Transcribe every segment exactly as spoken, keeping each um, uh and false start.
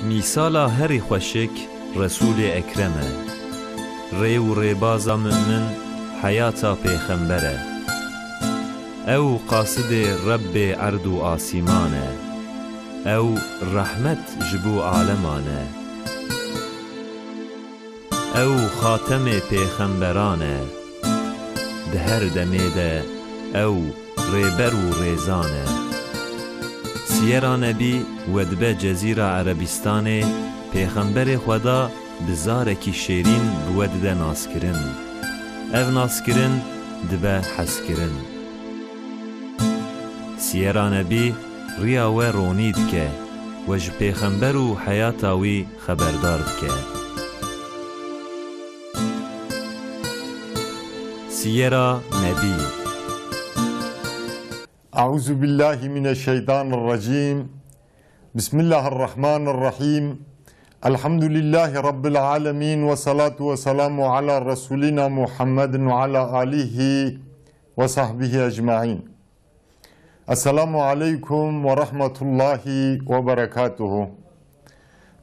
Mîsala herî xweşik Resûlê Ekrem e. Rê û rêbaza mu'min heyata pêxember e. Ew qasidê Rebbê erd û asîman e. Ew rehmet ji bo aleman e. Ew xatemê pêxemberan e. Di her demê de ew rêber û rêzan e. Siyera Nebî wedibe Cezîra Erebîstanê, Pêxemberê Xweda bi zarekî şêrîn bi we dide naskirin. Ev naskirin dibe hezkirin. Siyera Nebî riya we ronî dike, we ji Pêxember û heyata wî xeberdar dike. Siyera Nebî. Euzu billahi mineşşeytanirracim. Bismillahirrahmanirrahim. Elhamdülillahi Rabbil alemin ve salatu ve selamu ala Resulina Muhammedin ve ala alihi ve sahbihi ecmain. Esselamu aleykum ve rahmetullahi ve berekatuhu.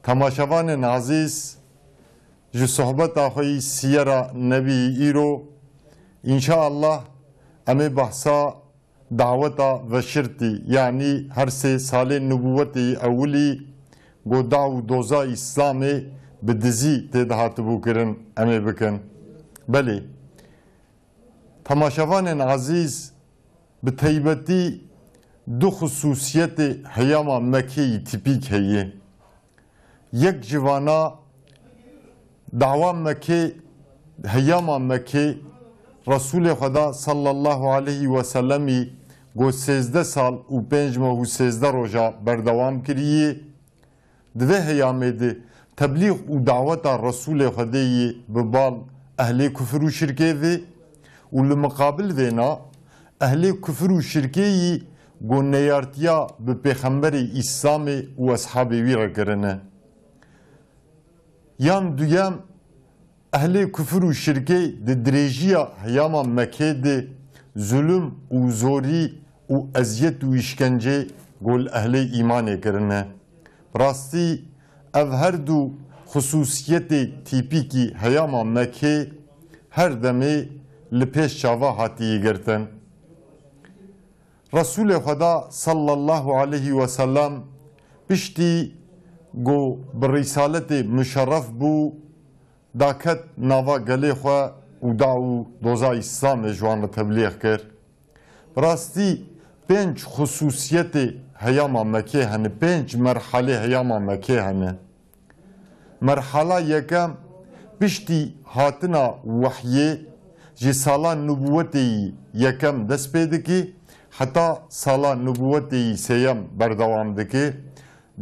Temaşevanên ezîz, ji sohbeta xwe yî Siyera Nebî îro, înşaallah, em ê behsa daweta veşirtî, yanî her sê salên nubûwetê yî ewilî, ku daw û doza Îslamê bi dizî tê dihatibû kirin, em ê bikin. Belê, temaşevanên ezîz, bi taybetî du xisûsiyetê heyama Mekê yî tîpîk heye. Yek ji vana dawa Mekê, heyama Mekê, Resûlê Xweda sallallahu aleyhi ve sellemî ku sêzdeh sal û pênc meh û sêzdeh roja berdewam kirî. Di vê heyamê de teblîx û daweta Resûlê Xwedê yî bi bal ehlê kufir û şirkê ve û li miqabil vêna ehlê kufir û şirkê yî ku neyartiya bi pêxemberê Îslamê û eshabê wî re kirine. Yan duyem, ehlê kufir û şirkê di dirêjiya heyama Mekê de zulm û zorî û eziyet û îşkence ku li ehlê îmanê kirine. Bi rastî ev her du xisûsiyetê tîpîkî heyama Mekê her demê li pêş çava hatiye girtin. Resûlê Xweda sallallahu aleyhi ve sellem piştî ku bi rîsaletê muşerref bû, daket nava gelê xwe û daw û doza Îslamê ji wan re teblîx kir. Bi rastî pênc xisûsiyetê heyama Mekê hene, pênc merhalê heyama Mekê hene. Merhala yekem, piştî hatina wehyê, ji sala nubûwetê yî yekem dest pê dike, heta sala nubûwetê yî sêyem berdewam dike.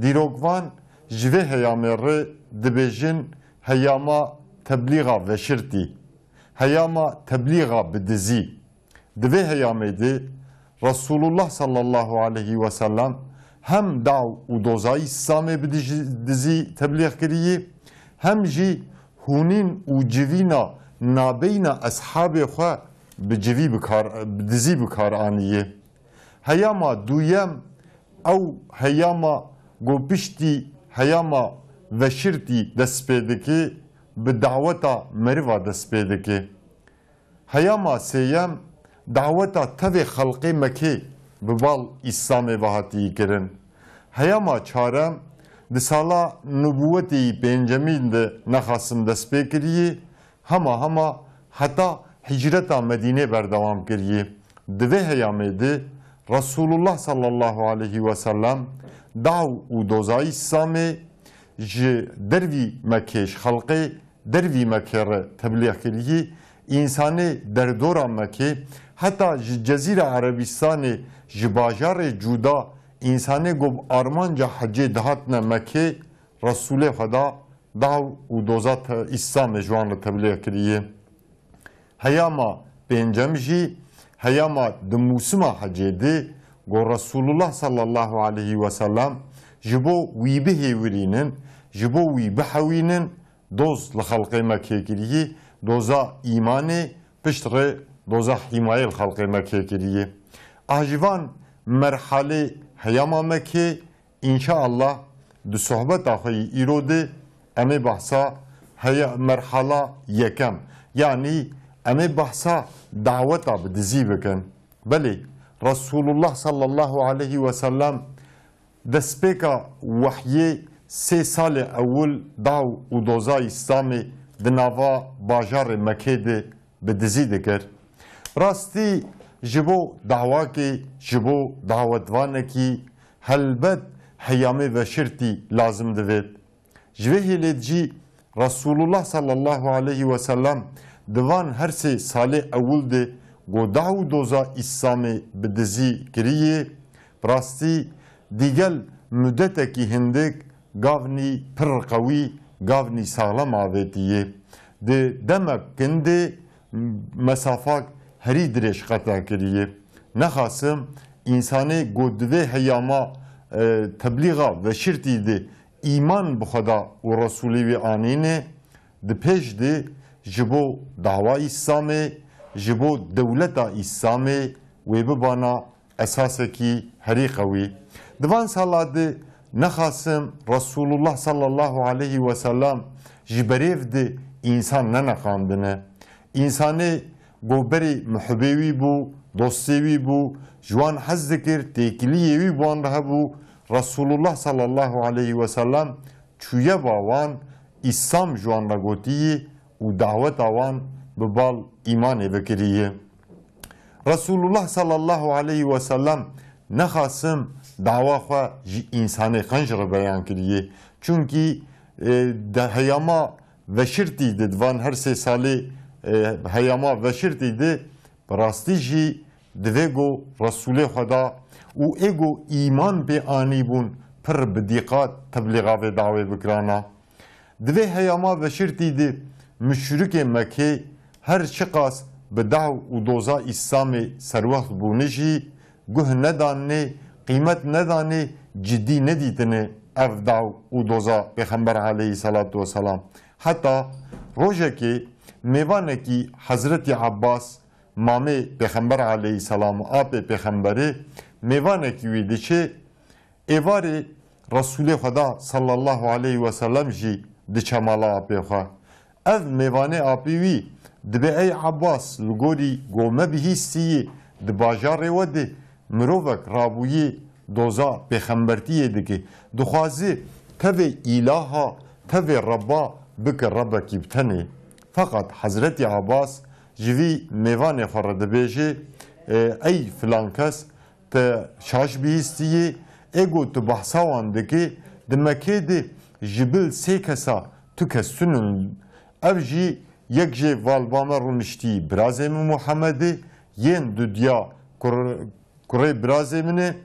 Dîrokvan ji vê heyamê re dibêjin heyama teblîxa veşirtî, heyama teblîxa bi dizî. Di vê heyamê de Resulullah sallallahu aleyhi ve sellem hem daw û dozayî Îslamê bi dij-, dizî teblîx kiriye, hem jî hûnîn û civîna nabeyna eshabê xwe bi civî bi kar, bi dizî bi kar aniye. Heyama duyem, ew heyama ku piştî heyama veşirtî dest pê dike, bi daweta meriva dest pê dike. Heyama sêyem, daweta tevê xelqê Mekê bi bal Îslamê ve hatiye kirin. Heyama çarem, di sala nubûwetê yî pêncemîn de nexasim dest pê kiriye, hema hema heta hicreta Medînê berdewam kiriye. Di vê heyamê de Resulullah sallallahu aleyhi ve sellem daw û dozayî Îslamê ji dervî Mekê, ji xelqê dervî Mekê re teblîx kirî, însanê derdora Mekê, heta ji Cezîra Erebîstanê, ji bajarê cuda, însanê ku bi armanca hecê dihatine Mekê, Resûlê Xweda daw û doza te-, Îslamê ji wan re teblîx kiriye. Heyama pêncem jî, heyama di mûsima hecê de, ku Resulullah sallallahu aleyhi ve sellem ji bo wî bihêwirînin, ji bo wî bihewînin, doz li xelqê Mekê kirî, doza îmanê, pişt re doza hîmayê li xelqê Mekê kirî. A ji van merhalê heyama Mekê, înşaallah, Di sohbeta xwe yî îro de em ê behsa heye merhala yekem, yanî em ê behsa daweta bi dizî bikin. Belê, Resulullah sallallahu aleyhi ve sellem destpêka wehyê sê salê ewil daw û doza Îslamê di nava bajarê Mekê de bi dizî dikir. Rastî ji bo dawakê, ji bo dawetvanekî helbet heyamê veşirtî lazim divêt. Ji vê hêlê jî Resulullah sallallahu aleyhi ve sellem di van her sê salê ewil de ku daw û doza Îslamê bi dizî kiriyê, bi rastî digel mudetekî hindik gavnî pir qewî, gavnî saxlem avêtiye. Di demek kin de mesafak herî dirêj qeta kiriye. Nexasim, însanê ku di vê heyama, e, teblîxa veşirtî de îman bi Xweda û Resûlê wî anîne, di pêş de ji bo dawa Îslamê, ji bo dewleta Îslamê wê bibana esasekî herî qewî. Di van sala de nexasim Resulullah sallallahu aleyhi ve sellem ji berêv de însan neneqandine. Însanê ku berê muhibê wî bû, dostê wî bû, ji wan hez dikir, têkiliyê wî bi wan re hebû, Resulullah sallallahu aleyhi ve sellem çûye ba wan, Îslam ji wan re gotiye û daweta wan bi bal îmanê vekiriye. Resulullah sallallahu aleyhi ve sellem nexasim dawa xwe ji însanê qenc re beyan kiriye. Çunkî, e, de heyama veşirtî de, di van her sê salê, e, heyama veşirtî de bi rastî jî divê ku Resûlê Xweda û ê ku îman pê anîbûn pir bi dîqat teblîxa vê dawê bikirana. Di vê heyama veşirtî de muşrikê Mekê her çiqas bi daw û doza Îslamê serwext bûne jî guh nedanê, qîmet nedanê, cidî nedîtine ev daw û doza Pêxember aleyhisselatu vesselam. Heta rojekê mêvanekî Hezretî Abbas, mamê Pêxember aleyhisselam û apê Pêxemberê, mêvanekî wî diçe, êvarê Resûlê Xweda sallallahu aleyhi ve sellem jî diçe mala apê xwe. Ev mêvanê apê wî dibê, ey Abbas, li gorî ku me bihîstiyî di bajarê we de mirovek rabûyî doza pêxembertiyê dike. Dixwaze tevê îlaha, tevê Rebba bike Rebekî bi tenê. Feqet Hezretî Abbas ji vî mêvanê xwe re dibêje, e, ey filan kes, te şaş bihîstiyê, ê ku tu behsa wan dikî, di Mekê de ji bil sê kesa tu kes tunin. Ev jî yek jê val ba me rûniştî birazê min Muhemmedê, yên dudiya kur-, kurê birazê min e,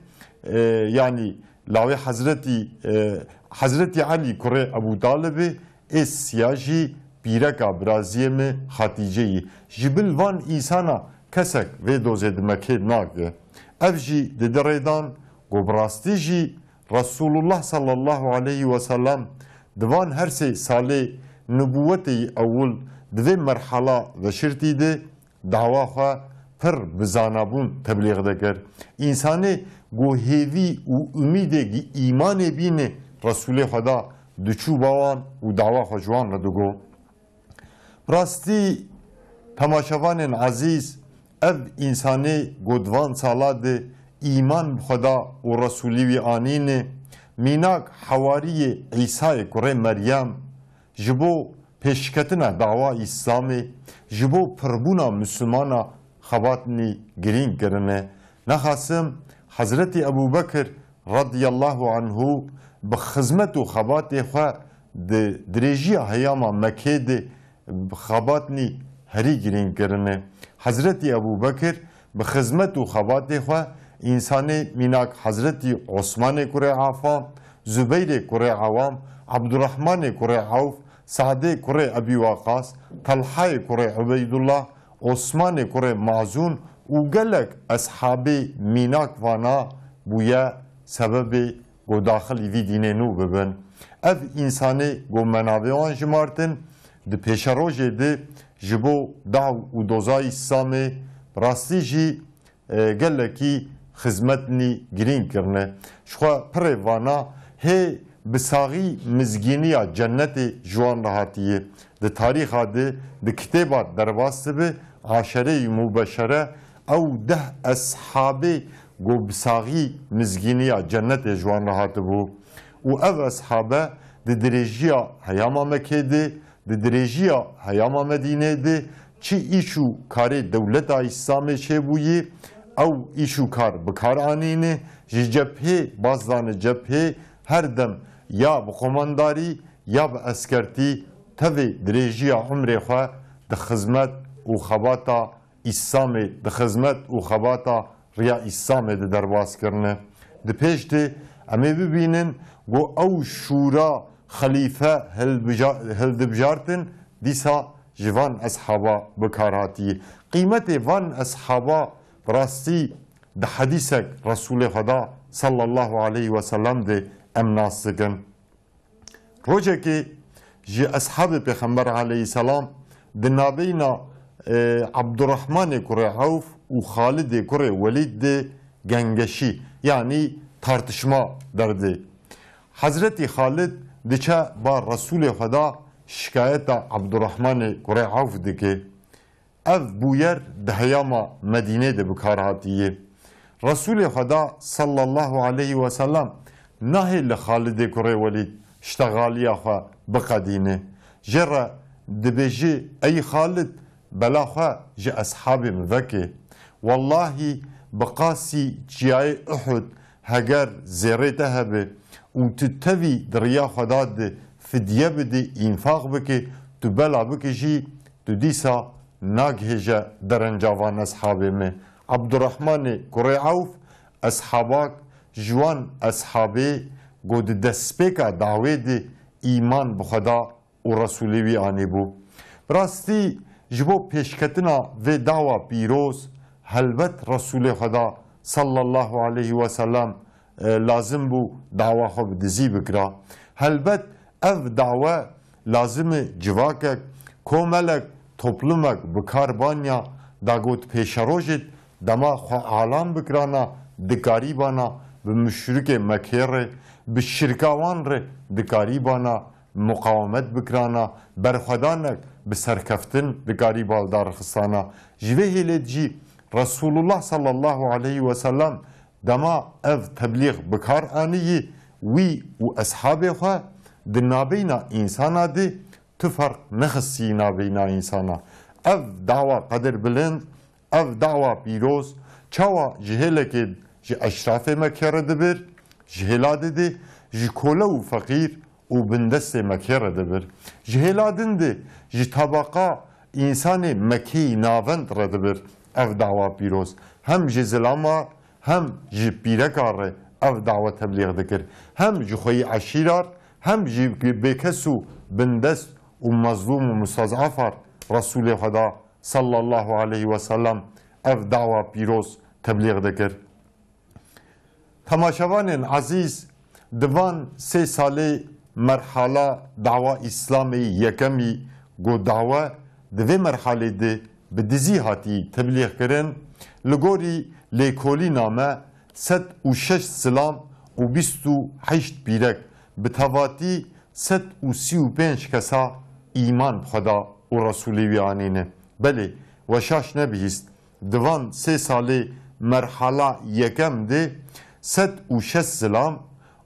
e, yanî lawê Hezretî, e, Hezretî Elî kurê Ebû Talibê, ê siya jî pîreka biraziyê min Xatîceyî. Ji bil van însana kesek vê dozê di Mekê nake. Ev jî dide rêdan ku bi rastî jî Resulullah sallallahu aleyhi ve sellem di van her sê salê nubûwetê yî ewil di vê merhala veşirtî de dawa xwe pir bi zanabûn teblîx dikir. Însanê ku hêvî û umîdê gi-, îmanê bîne Resûlê Xweda diçû ba wan û dawa xwe ji wan re digot. Bi rastî, temaşevanên ezîz, ev însanê ku di van sala de îman bi Xweda û Resûlî wî anîne, mînak hewariyê Îsayê kurê Meryem, ji bo pêşketina dawa Îslamê, ji bo pirbûna Mislimana xebatnî girîng kirine. Nexasim Hezretî Ebû Bekir radiyallahu anhu bi xizmet û xebatê xwe di dirêjiya heyama Mekê de xebatnî herî girîng kirine. Hezretî Ebû Bekir bi xizmet û xebatê xwe însanê mînak Hezretî Osmanê kurê Affan, Zubeyrê kurê Ewam, Ebdurrahmanê kurê Ewf, Sadê kurê Ebî Waqas, Telhayê kurê Ubeydullah, Osmanê kurê Mazûn û gelek eshabê mînak vana bûye sebebê ku daxilî vî dînê nû bibin. Ev însanê ku me navê wan jimartin, di pêşerojê de ji bo daw û doza Îslamê bi rastî jî, e, gelekî xizmetnî girîng kirine. Ji xwe pirê vana hê bi saxî mizgîniya cennetê ji wan re hatiye. Di tarîxa de, di kitêba derbas dibe, Aşereyî Mubeşere, ew deh eshabê ku bi saxî mizgîniya cennetê ji wan re hatibû. Û ev eshabe di dirêjiya heyama Mekê de, di dirêjiya heyama Medînê de çi îş û karê dewleta Îslamê çêbûyî, ew îş û kar bi kar anîne, ji cephê baz dane cephê, her dem ya bi qomandarî ya bi eskertî tevê dirêjiya umrê xwe di xizmet û xebata Îslamê, di xizmet û xebata riya Îslamê de derbas kirine. Di pêş de em ê bibînin ku ew şûra xelîfe hilbija-, hildibijartin, dîsa ji van eshaba bi kar hatiye. Qîmetê van eshaba bi rastî di hedîsek Resûlê Xweda sallallahu aleyhi ve sellem de em nas dikin. Rojekê ji eshabê Pêxember aleyhisselam di nabeyna, e, Abdurrahmanê kurê Ewf û Xalidê kurê Welîd de gengeşî, yanî tartişma derdê. Hezretî Xalid diçe ba Resûlê Xweda şikayeta Abdurrahmanê kurê Ewf dike. Ev bûyer di heyama Medînê de bi kar hatiye. Resûlê Xweda sallallahu aleyhi ve sellem nahê li Xalidê kurê Welîd ştexaliya xwe biqedîne. Jê re dibêje, ey Xalid, bela xwe ji eshabê min veke. Wellahî bi qasî çiyayê Uhud heger zêrê te hebe û tu tevî di riya Xweda de fidye bidî, înfaq bikî, tu bela bikijî, tu dîsa nagihêje derenca van eshabê me. Abdurrahmanê kurê Ewf eshabak ji wan eshabê ku di destpêka dawê de îman bi Xweda û Resûlê wî anîbû. Bi rastî ji bo pêşketina vê dawa pîroz helbet Resûlê Xweda sallallahu aleyhi ve sellem, e, lazim bû dawa xwe bi dizî bikira. Helbet ev dawe lazim e civakek, komelek, toplumek bi kar banya da got pêşerojê dema xwe alan bikirana, dikarîbana bi muşrikê Mekê re, bi şirka wan re dikarîbana muqawemet bikirana, berxwedanek bi serkeftin dikarîba li dar xistana. Ji vê hêlê jî Resulullah sallallahu aleyhi ve sellem dema ev teblîx bi kar aniyî, wî û eshabê xwe di nabeyna însana de tu ferq nexistî nabeyna însana. Ev dawa qedir bilind, ev dawa pîroz çawa ji hêlekê ji eşrafê Mekê re dibir, ji hêla didê, ji kole û feqîr û bindestê Mekê re dibir. Ji hêla din de ji tabaqa însanê Mekeyî navend re dibir ev dawa pîroz. Hem ji zilama, hem ji pîreka re ev dawa teblîx dikir. Hem ji xweyî eşîrar, hem ji bêkes û bindest û mezlûm û mustezafar Resûlê Xweda sallallahu aleyhi ve sellem ev dawa pîroz teblîx dikir. Temaşevanên ezîz, di van sê salê merhala dawa Îslamê yekemî, ku dawe di vê merhalê de bi dizî hatî teblîx kirin, li gorî lêkolîna me sed û şeş zilam û bîst û heşt pîrek, bi tevatî sed û sî û pênc kesa îman bi Xweda û Resûlê wî anîne. Belê, we şaş nebihîst. Di van sê salê merhala yekem de sed û şeş zilam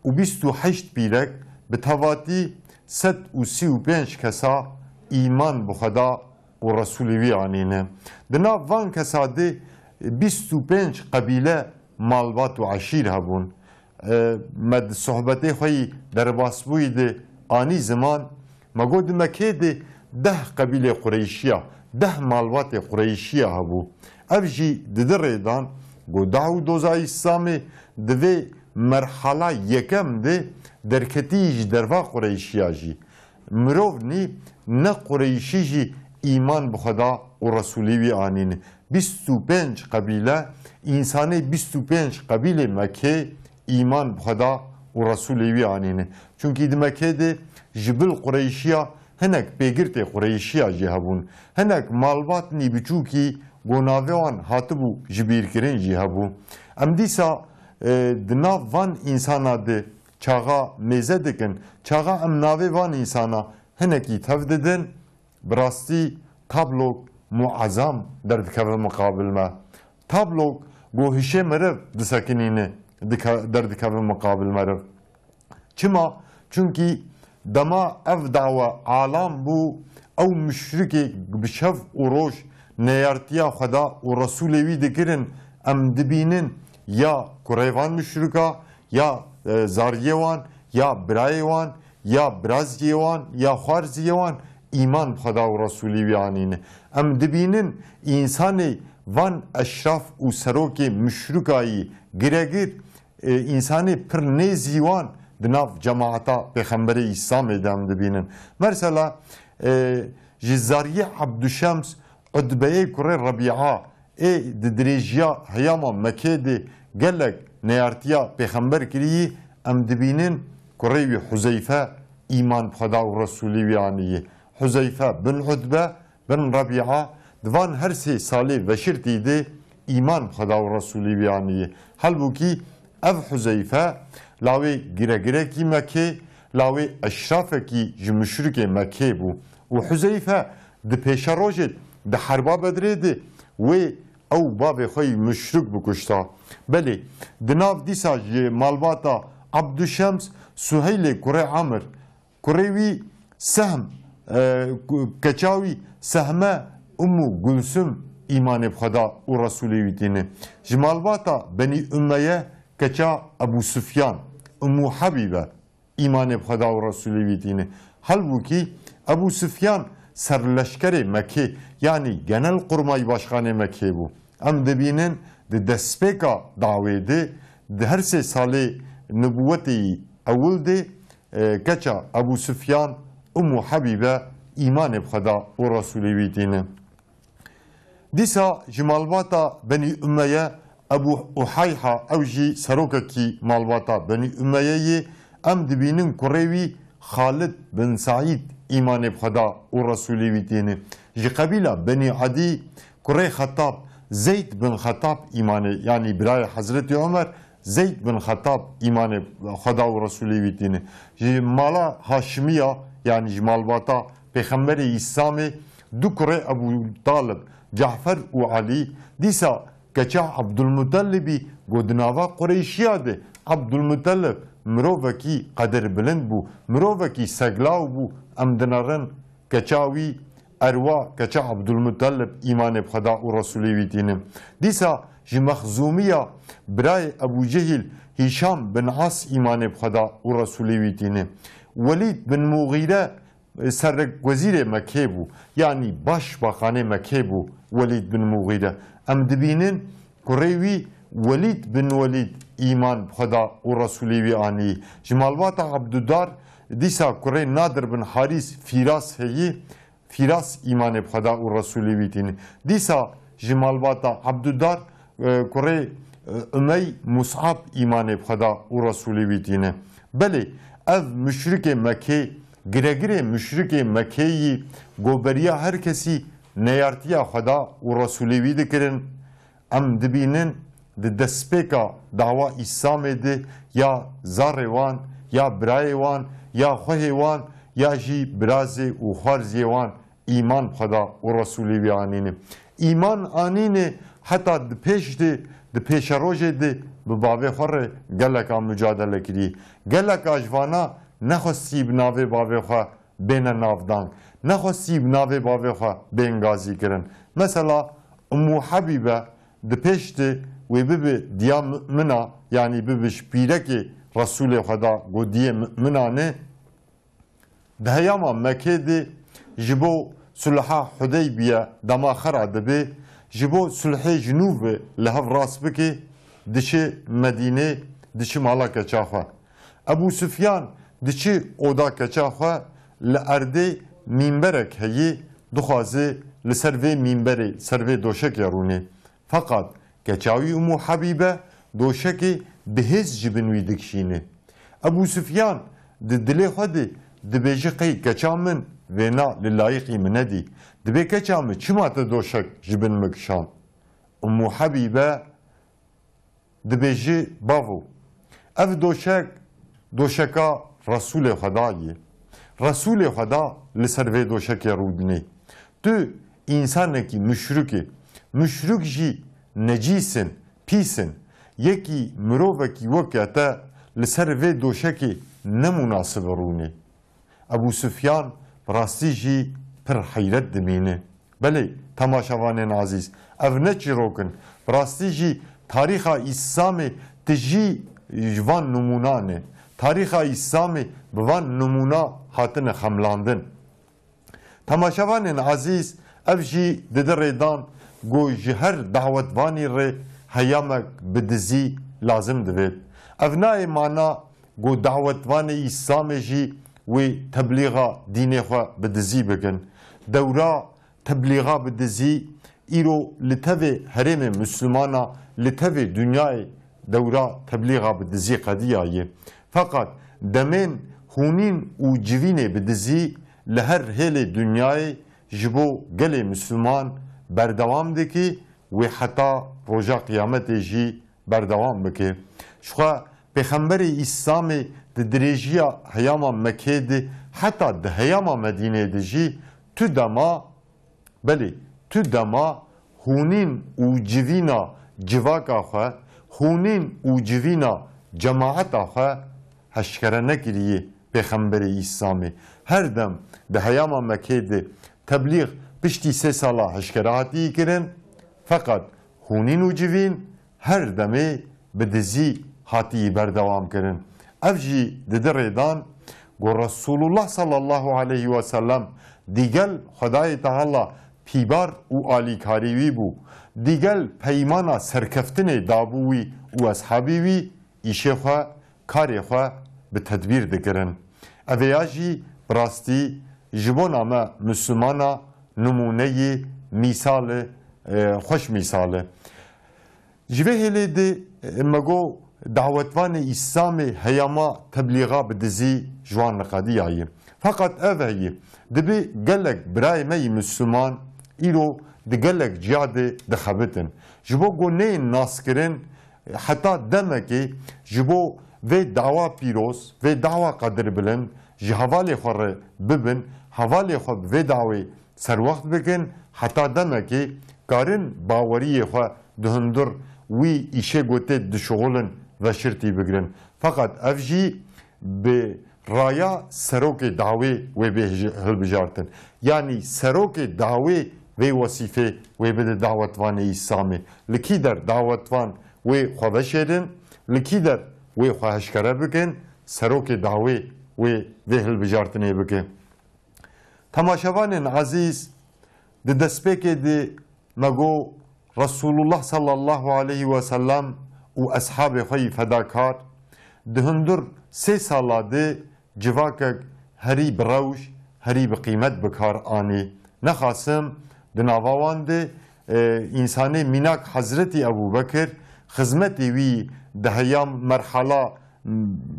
û bîst û heşt pîrek, bi tevatî sed û sî û pênc kesa îman bi Xweda û Resûlê wî anîne. Di nav van kesa de bîst û pênc qebîle, malbat û eşîr hebûn. E, me di sohbetê xwe yî derbasbûyî de anî ziman, me got di Mekê de deh qebîlê Qureyşiya, deh malbatê Qureyşiya hebû. Ev jî didi rêdan ku daw û doza Îslamê di vê merhala yekem de derketî ji derva Qureyşiya jî. Mirov nî ne Qureyşî jî îman bi Xweda û Resûlê wî anîne. Bîst û pênc qebîle, însanê bîst û pênc qebîlê Mekê îman bi Xweda û Resûlê wî anîne. Çunkî di Mekê de ji bil Qureyşiya hinek pêgirtê Qureyşiya jî hebûn. Hinek malbatnî biçûkî ku navê wan hatibû jibîrkirin jî hebû. Em dîsa, e, di nav van însana de çaxa mêze dikin, çaxa em navê van însana hinekî tev didin, bi rastî tablok muezam derdikeve miqabil me. Tablok ku hişê meriv disekinîne, dike-, derdikeve miqabil meriv. Çima? Çunkî dema ev dawa alam bû, ew muşrikê bi şev û roj neyartiya Xweda û Resûlê wî dikirin, em dibînin ya kurê van muşrika, ya, e, zariyê wan, ya birayê wan, ya biraziyê wan, ya xwarziyê wan îman bi Xweda û Resûlê wî anîne. Em dibînin însanê van eşraf û serokê muşrikayî giregir, e, însanê pir nêzî wan di nav cemaeta Pêxemberê Îslamê de em dibînin. Mesela, e, ji zariyê Ebduşems, Utbeyê kurê Rebîa ê di dirêjiya heyama Mekê de gelek neyartiya Pêxember kirî, em dibînin kurê wî Huzeyfe îman bi Xweda û Resûlê wî anî. Huzeyfe bin Utbe bin Rebîa di van her sê salê veşirtî de îman bi Xweda û Resûlê wî anî. Halbûkî ev Huzeyfe lawê giregirekî Mekê, lawê eşrafekî ji muşrikê Mekê bû. Û Huzeyfe di pêşerojê di herba Bedrê de wê ew bavê xwe yî muşrik bikuşta. Belê, di nav dîsa ji malbata Ebduşems, Suheylê kurê Amir, kurê wî Sehm, e, ku-, keça wî Sehme, Ummu Gulsum îmanê bi Xweda û Resûlê wî tîne. Ji malbata Benî Ummeye keça Ebû Sufyan, Ummu Habîbe îmanê bi Xweda û Resûlê wî tîne. Halbûkî Ebû Sufyan serleşkerê Mekê, yanî genel qurmay başkanê Mekê bû. Em dibînin di destpêka dawê de, di her sê salê nibûwetê yî ewil de, e, keça Ebû Sufyan, Ummu Habîbe îmanê bi Xweda û Resûlê wî tîne. Dîsa ji malbata Benî Ummeye Ebû Uhayha, ew jî serokekî malbata Benî Ummeye yê, em dibînin kurê wî Xalid bin Saîd îmanê bi Xweda û Resûlê wî tîne. Ji qebîla Benî Edî kurê Xetab, Zeyd bin Xetab îmanê, yanî birayê Hezretî Omer, Zeyd bin Xetab îmanê Xweda û Resûlê wî tîne. Ji mala Haşimiya, yanî ji malbata Pêxemberê Îslamê, du kurê Ebû Talib, Cafer û Elî, dîsa keça Ebdulmutelibî, ku di nava Qureyşiya de Ebdulmutelib mirovekî qedirbilind bû, mirovekî seglaw bû, em dinerin keça wî, erwa keça Ebdulmutelib îmanê bi Xweda û Resûlê wî tîne. Dîsa ji Mexzûmiya birayê Ebû Cehîl Hîşam bin As îmanê bi Xweda û Resûlê wî tîne. Welîd bin Muxîre, e, serrekwezîrê Mekê bû, yanî baş baxanê Mekê bû Welîd bin Muxîre. Em dibînin kurê wî Welîd bin Welîd îman bi Xweda û Resûlê wî anî. Ji malbata Ebdudar dîsa kurê Nadir bin Harîs Fîras heyî, Fîras îmanê bi Xweda û Resûlê wî tîne. Dîsa ji malbata Ebdudar, e, kurê, e, Umey Mus'ab îmanê bi Xweda û Resûlê wî tîne. Belê, ev muşrikê Mekê, giregirê muşrikê Mekê yî, ku beriya her kesî neyartiya Xweda û Resûlê wî dikirin, em dibînin di destpêka dawa Îslamê de ya zarê wan, ya birayê wan, ya xwehê wan, ya jî birazê û xwarziyê wan îman bi Xweda û Resûlê wî anîne. Îman anîne, heta di pêş de, di pêşerojê de bi bavê xwe re geleka mucadele kirî. Geleka ji vana nexwestî bi navê bavê xwe bêne navdan. Nexwestî bi navê bavê xwe bên gazî kirin. Mesela Ummu Habîbe di pêş de wê bibe diya mumina, yanî bibe ji pîrekê Resûlê Xweda, ku diyê muminan e. Di heyama Mekê de ji bo sulha Hudeybiye dema xera dibe, ji bo sulhê ji nû ve li hev rast bike, diçe Medînê, diçe mala keça xwe. Ebû Sufyan diçe oda keça xwe, li erdê mînberek heye, dixwaze li ser vê mînberê, ser vê doşekê rûne. Feqat keça wî Ummu Habîbe doşekê bi hêz ji bin wî dikişîne. Ebû Sufyan di dilê xwe de dibêje, qey keça min vêna li layîqî min nedî. Dibê keça min çima te doşek ji bin min kişand? Ummu Habîbe dibêje, bavo, ev doşek Doşeka Resûlê Xwedayê. Resûlê Xweda li ser vê doşekê rûdinê. Tu însanekî muşrik î. Muşrik jî necîs in, pîs in. Yekî mirovekî weke te li ser vê doşekê ne munasib rûnê. Ebû Sufyan bi rastî jî pir heyret dimîne. Belê, temaşevanên ezîz, ev ne çîrok in. Bi rastî jî tarîxa Îslamê tijî ji van nimûnan e. Tarîxa Îslamê bi van nimûna hatine xemlandin. Temaşevanên ezîz, ev jî dide rêdan ku ji her dawetvanî re heyamek bi dizî lazim divêt. Ev nayê mana ku dawetvanê Îslamê jî wê teblîxa dînê xwe bi dizî bikin. Dewra teblîxa bi dizî îro li tevê herêmê Mislimana, li tevê dinyayê dewra teblîxa bi dizî qediyaye. Feqet demên hûnîn û civînê bi dizî li her hêlê dinyayê ji bo gelê Misliman berdewam dike, wê heta roja qiyametê jî berdewam bike. Jixwe Pêxemberê Îslamê di dirêjiya heyama Mekê de heta di heyama Medînê de jî tu dema, belê, tu dema hûnîn û civîna civaka xwe, hûnîn û civîna cemaeta xwe heşkere nekiriye Pêxemberê Îslamê. Her dem di heyama Mekê de teblîx piştî sê sala heşkere hatiye kirin, feqet hûnîn û civîn her demê bi dizî hatiyî berdewam kirin. Ev jî dide rêdan ku Resulullah sallallahu aleyhi ve sellem digel Xwedayê Teala pîbar û alîkarî wî bû. Digel peymana serkeftinê dabû wî û eshabî wî îşê xwe, karê xwe bi tedbîr dikirin. Ev ya jî bi rastî ji bona me Mislimana nimûneyê mîsal e, e, xweş mîsal e. Ji vê hêlê de, e, me got dawetvanê Îslamê heyama teblîxa bi dizî ji wan re qediyaye. Feqet ev heye, dibê gelek birayê me yî Misliman îro di gelek ciya de dixebitin. Ji bo ku neyên naskirin, heta demekê ji bo vê dawa pîroz, vê dawa qedirbilind ji hevalê xwe re bibin, hevalê xwe bi vê dawê serwext bikin, heta demekê karin baweriyê xwe di hundir wî îşê ku tê dişuxulin veşirtî bigirin. Feqet ev jî bi raya serokê dawê wê bê hij-, hilbijartin. Yanî serokê dawê vê wesîfê wê bide dawetvanê Îslamê. Li kî der dawetvan wê xwe veşêrin, li kî der wê xwe heşkere bikin, serokê dawê wê vê hilbijartinê bike. Temaşevanên ezîz, di destpêkê de me got Resulullah sallallahu aleyhi ve sellem û eshabê xwe yî fedakar di hundir sê sala de civakek herî bi rewş, herî bi qîmet bi kar anî. Nexasim di nava wan de, e, însanê mînak Hezretî Ebû Bekir xizmetê wî di heyam merhala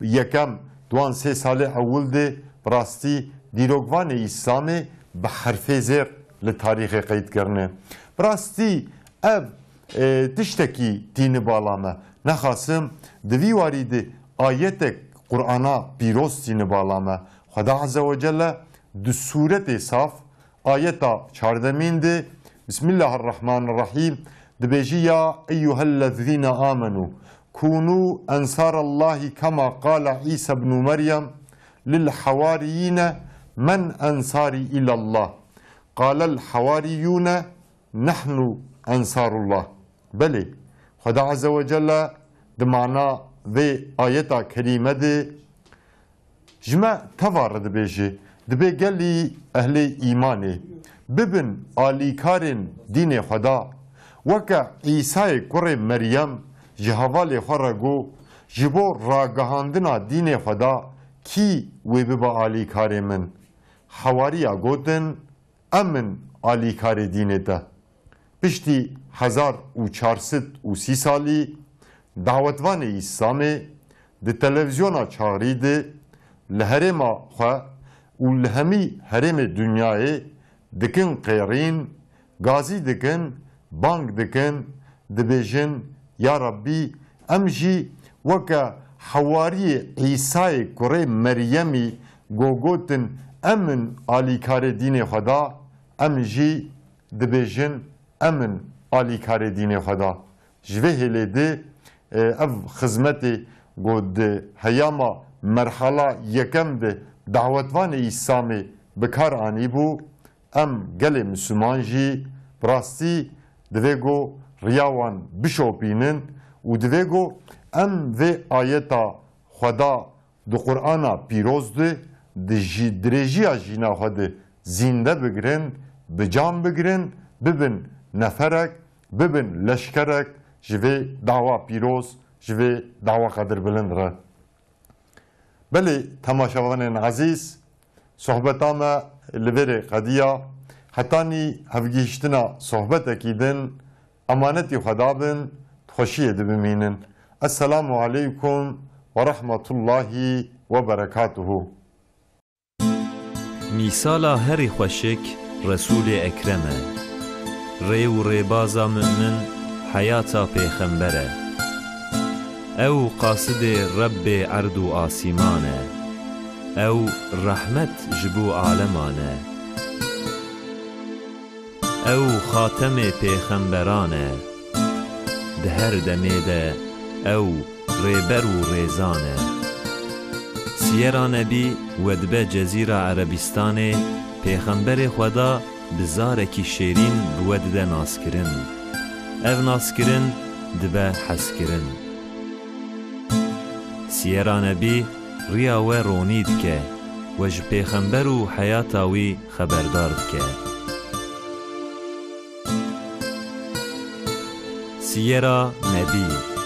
yekem di wan sê salê ewil de bi rastî dîrokvanê Îslamê bi herfê zêr li tarîxê qeyd kirine. Bi rastî ev, e, tiştekî tîni bala me. Nexasim di vî warî de ayetek Qur'ana pîroz tîni bala me. Xweda Azze ve Celle di sûretê saf, ayeta çardemîn de, Bismillahirrahmanirrahîm, dibêjî, "Ya eyyuhellezîne amenu, kûnû ensarallahi kema qala Îsa ibnû Meryem lil hawariyîne, men ensarî îlallah? Qalel hawariyûne, nehnu ensarullah." Belê, Xweda Azze ve Celle di mana vê ayeta kerîme de ji me teva re dibêje, dibê gelî ehlê îmanê, bibin alîkarên dînê Xweda. Weke Îsayê kurê Meryem ji hevalê xwe re got, ji bo ragihandina dînê Xweda kî wê bibe alîkarê min? Hewariya gotin, em in alîkarê dînê te. Piştî hezar û çar sed û sî salî dawetvanê Îslamê di televîzyona çaxirî de li herêma xwe û li hemî herêmê dinyayê dikin qêrîn, gazî dikin, bang dikin, dibêjin, Ya Rabbî, em jî weke Hewariyê Îsayê kurê Meryemî go gotin, em in alîkarê dînê Xweda, em jî dibêjin, em in alîkarê dînê Xweda. Ji vê hêlê de, e, ev xizmetê ku di heyama merhala yekem de dawetvanê Îslamê bi kar anîbû, em gelê Misliman jî bi rastî divê ku riya wan bişopînin û divê ku em vê ayeta Xweda di Qur'ana pîroz de di jî dirêjiya jîna xwe de zînde bigirin, bi can bigirin, bibin neferek, bibin leşkerek ji vê dawa pîroz, ji vê dawa qedirbilind re. Belê temaşevanên ezîz, sohbeta me li vê rê qediya. Hetanî hevgihîştina sohbetekî din, emanetî Xweda bin, xweşiyê dibimînin. Esselamu aleykum ve rahmetullahi ve berekatuhu. Mîsala herî xweşik Resûlê Ekrem e. Rê û rêbaza mu'min heyata pêxember e. Ew qasidê Rebbê erd û asîman e. Ew rehmet ji bo aleman e. Ew xatemê pêxemberan e. Di her demê de ew rêber û rêzan e. Siyera Nebî wedibe Cezîra Erebîstanê, Pêxemberê Xweda bi zarekî şêrîn bi we dide naskirin. Ev naskirin dibe hezkirin. Siyera Nebî riya we ronî dike, we ji Pêxember û heyata wî xeberdar dike. Siyera Nebî.